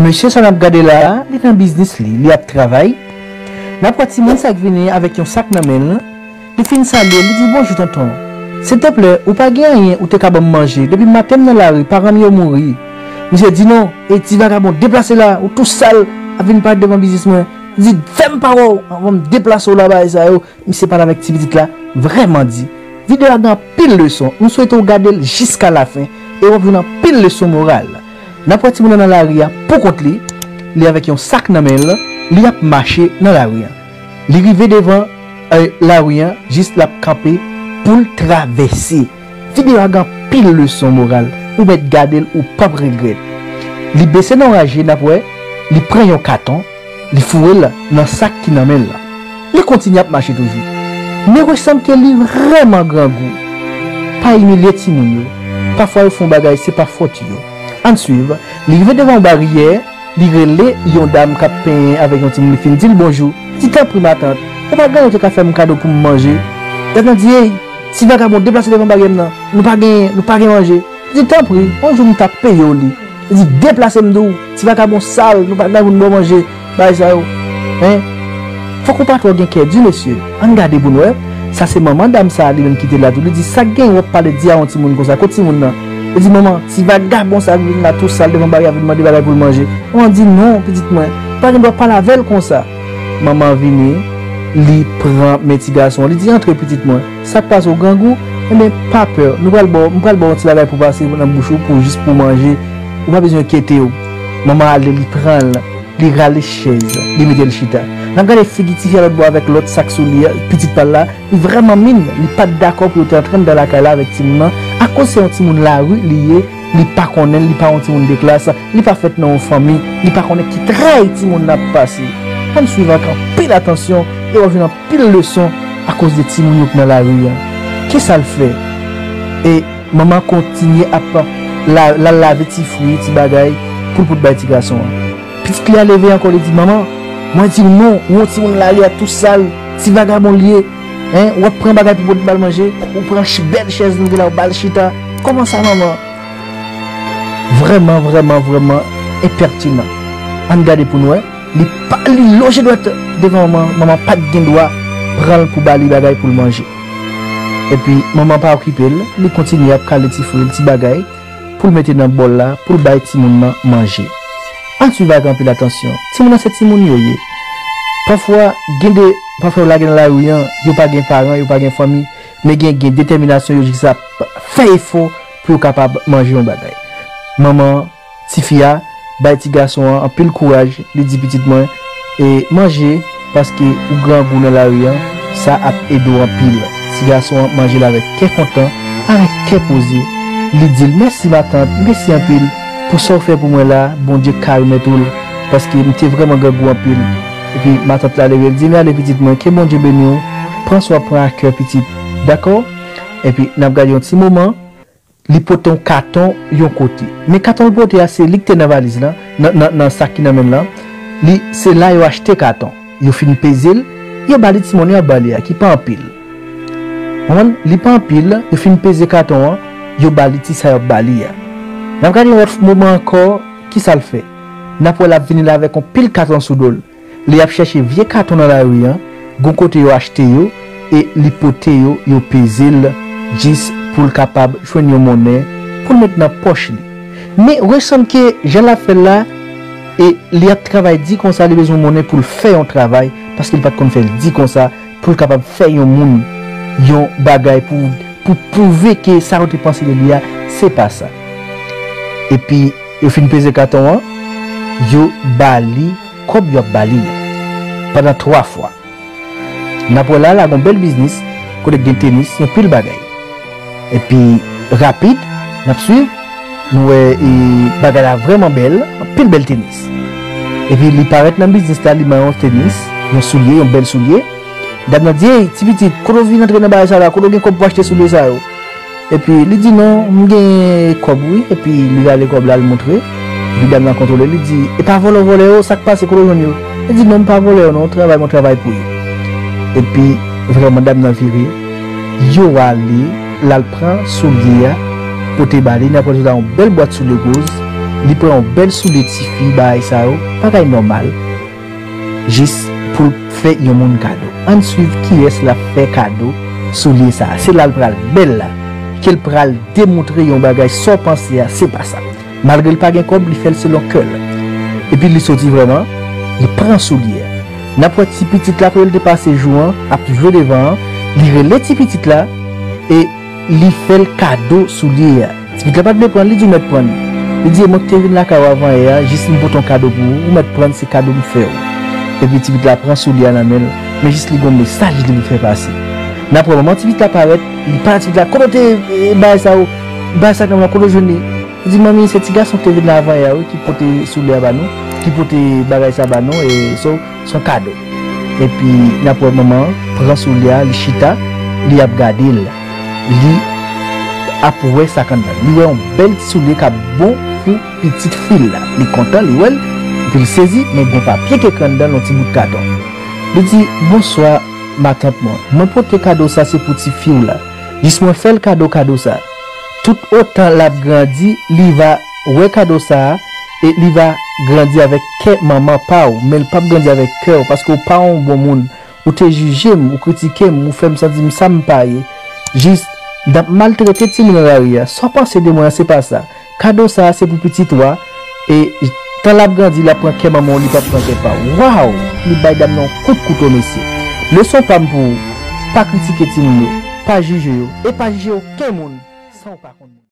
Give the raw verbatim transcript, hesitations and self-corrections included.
Mesye sa n ap gade la a, li nan biznis li, li ap travay. N ap wè timoun sa k vini avèk yon sak nan men l. Li fin salye, li di, "Bonjou, tonton. Silteplè, ou pa gen anyen ou te ka ban m manje? Depi maten m nan lari, paran m yo mouri." Misye di, "Non, e ti vagabon, deplase la, ou tou sal, ap vin parèt devan biznis mwen." Li di, "Fè m pa wè w, anvan m deplase w la, bagay sa yo." Misye pale avèk ti pitit la vrèman di. Videyo a gen anpil leson. M swete w gade l jiska lafen e w ap jwenn anpil leson moral. N ap wè timoun nan nan lari a pou kont li. Li avèk yon sak nan men l. Li ap mache nan lari a. Li rive devan, eh, lari a, jis l ap kanpe pou l travèse. Videyo a gen anpil leson moral. Ou mèt gade l, ou p ap regrèt. Li bese nan raje, n ap wè, li pran yon katon, li foure l nan sak ki nan men l lan. Li kontinye ap mache toujou. Men resanm ke li vrèman grangou. Pa imilye timoun yo. Pafwa yo fè yon bagay, se pa fòt yo. Ann swiv. Li rive devan yon baryè, li rele yon dam k ap penyen avèk yon timoun, li fin di l bonjou. Li di, "Tanpri, matant, ou pa gen anyen ou te ka fè m kado pou m manje?" Dam nan di, "Ey, ti vagabon, deplase devan baryè m nan. Nou pa gen, nou pa gen manje." Li di, "Tanpri, yon jou m t ap peye w li." Li di, "Deplase m di w, ti vagabon sal, nou pa gen pou n ba w manje, bagay sa yo." Hein? Fòk ou pa twò gen kè di, mesye. Ann gade pou n wè. Sa se manman dam sa a, li menm ki te la tou. Li di, "Sa k gen w ap pale di a yon timoun konsa? Kot timoun nan?" Li di, "Manman, ti vagabon sa a ki vin la tou sal devan baryè a vin mande bagay pou l manje." Manman di, "Non, pitit mwen, ou pa gen dwa pale avè l konsa." Manman vini, li pran men ti gason an, li di, "Antre, pitit mwen. Sa k pase, w grangou? Enben, pa pè, nou pral ba w, m pral ba w yon ti bagay pou pase nan bouch ou, pou jis pou w manje. Ou pa bezwen enkyete w." Manman ale, li pran l, li rale chèz, li mete l chita. N ap gade figi tifi a lòt bò avèk lòt sak sou li a, pitit pa l la, li vrèman min, li pa t dakò pou yo te antre anndan lakay la avèk timoun nan, akoz se yon timoun lari li ye, li pa konnen l, li pa yon timoun de klas, li pa fèt nan yon fanmi, li pa konnen ki tray timoun nan ap pase. Ann swiv ak anpil atansyon e w ap jwenn anpil leson akoz de timoun yo k nan lari a. Kisa l fè? E manman kontinye ap la, l al lave ti fwi, ti bagay pou l pot bay ti gason an. Pitit li a leve ankò, li di, "Manman, mwen di w non, ou yon timoun lari a tou sal, ti vagabon l ye. Hein, w ap pran bagay pou pot ba l manje, ou pran ch-, bèl chèz nou gen la, ou ba l chita. Kòman sa, manman?" Vrèman, vrèman, vrèman enpètinan. Ann gade pou n wè. Li pa, li lonje dwèt devan manman, manman pa t gen dwa pran l pou ba li bagay pou l manje. Epi, manman pa okipe l, li kontinye ap kale ti fwi l, ti bagay, pou l mete nan bòl la, pou l bay timoun nan manje. Ann swiv ak anpil atansyon. Timoun nan se timoun yo ye. Pafwa, gen de, pafwa yo lage nan lari an, yo pa gen paran, yo pa gen fanmi, men gen, gen detèminasyon yo jis ap fè efò pou yo kapab manje yon bagay. Manman tifi a bay ti gason an anpil kouraj, li di, "Pitit mwen, e manje, paske ou grangou nan lari an, sa ap ede w anpil." Ti gason an manje l avèk kè kontan, avèk kè poze. Li di l, "Mèsi matant, mèsi anpil pou sa w fè pou mwen la, Bondye ka remèt ou l, paske m te vrèman grangou anpil." Epi matant la leve, l di, "Men ale pitit mwen, ke Bondye beni w, pran swen w ap pran ak kè pitit, dakò?" Epi n ap gade yon ti moman, li pote yon katon yon kote. Men katon l pote a, se li k te nan valiz lan, nan, nan, nan sak ki nan men l lan. Li, se la yo achte katon. Yo fin peze l, yo ba li ti monnen y ap ba li a, ki pa anpil. Konprann? Li pa anpil, yo fin peze katon an, yo ba li ti sa y ap ba li a. N ap gade yon lòt moman ankò, kisa l fè? N ap wè l ap vini la avèk yon pil katon sou do l. Li ap chèche vye katon nan lari an, gon kote yo achte yo, e li pote yo, yo peze l, jis pou l kapab jwenn yon monnen pou l met nan pòch li. Men, resanm ke jan l ap fè l la, e li ap travay di konsa, li bezwen monnen pou l fè yon travay, paske li pa t konn fè l di konsa, pou l kapab fè yon moun yon bagay pou, pou pwouve ke sa yo te panse de li a, se pa sa. Epi, yo fin peze katon an, yo ba li kòb yo ap ba li a. Pandan twa fwa. N ap wè la, la gon bèl biznis, kote gen tenis, yon pil bagay. Epi, rapid, n ap swiv, nou wè, e, bagay la vrèman bèl, anpil bèl tenis. Epi, li parèt nan biznis la, li ban yon tenis, yon soulye, yon bèl soulye. Dam nan di, "Ey, ti pitit, kote w vin antre nan bagay sa la? Kote w gen kòb pou achte soulye sa yo?" Epi li di, "Non, m gen kòb wi." Epi li rale kòb la, l montre. Epi dam nan kontwole, li di, "E pa vòlè w vòlè yo, sa k pase, kote w jwenn yo?" Li di, "Non, m pa vòlè yo non, travay mwen travay pou yo." Epi vrèman dam nan vire, yo ale, l al pran soulye a, pote ba li, n ap wè sou la yon bèl bwat soulye woz. Li pran yon bèl soulye tifi, bagay sa yo, bagay nòmal. Jis pou l fè yon moun kado. Ann swiv kiyès l ap fè kado soulye sa a. Se la l pral bèl la, ke l pral demontre yon bagay sa w panse a, se pa sa. Malgre l pa gen kòb, li fè l selon kè l. Epi li soti vrèman, li pran soulye a. N ap wè ti pitit la, kote l te pase jou an, ap jwe devan an, li rele ti pitit la, e li fè l kado soulye a. Ti pitit la pa t vle pran l, li di, "Ou mèt pran l." Li di, "E mwen ki te vin lakay ou avan yè a, jis m pote yon kado pou ou, ou mèt pran l, se kado m fè w." Epi ti pitit la pran soulye a nan men l, men jis li gen yon mesaj li vle fè pase. N ap wè manman ti pitit la parèt, li pale a ti pitit la, "Kote w te, e, bagay sa yo, bagay sa granm nan, kote w jwenn li?" Li di, "Manmi, se ti gason ki te vin la avan yè a, wi, ki pote soulye a ba nou, ki pote bagay sa ba nou, e so, se yon kado." Epi n ap wè manman an pran soulye a, li chita, li ap gade l. Li ap wè sa k anndan l. Li wè yon bèl ti soulye k ap bon pou pitit fi l la. Li kontan, li wè l, epi l sezi, men gen yon papye k ekri anndan l, yon ti bout katon. Li di, "Bonswa, matant mwen. Mwen pote kado sa, se pou tifi w la. Jis mwen fè l kado, kado sa. Tout otan l ap grandi, li va wè kado sa a, e li va grandi avèk kè manman pa w, men l p ap grandi avèk kè w, paske w pa yon bon moun. Ou te jije m, ou kritike m, ou fè m santi m sa m pa ye. Jis, m t ap maltrete timoun nan lari a. Sa w panse de mwen an, se pa sa. Kado sa a, se pou pitit ou a, e tan l ap grandi, l ap pran kè manman w, li p ap pran kè pa w." Waw! Li bay dam nan yon kout kouto, mesye. Leson pa m pou ou, pa kritike timoun yo, pa jije yo, e pa jije okenn moun san w pa konn moun.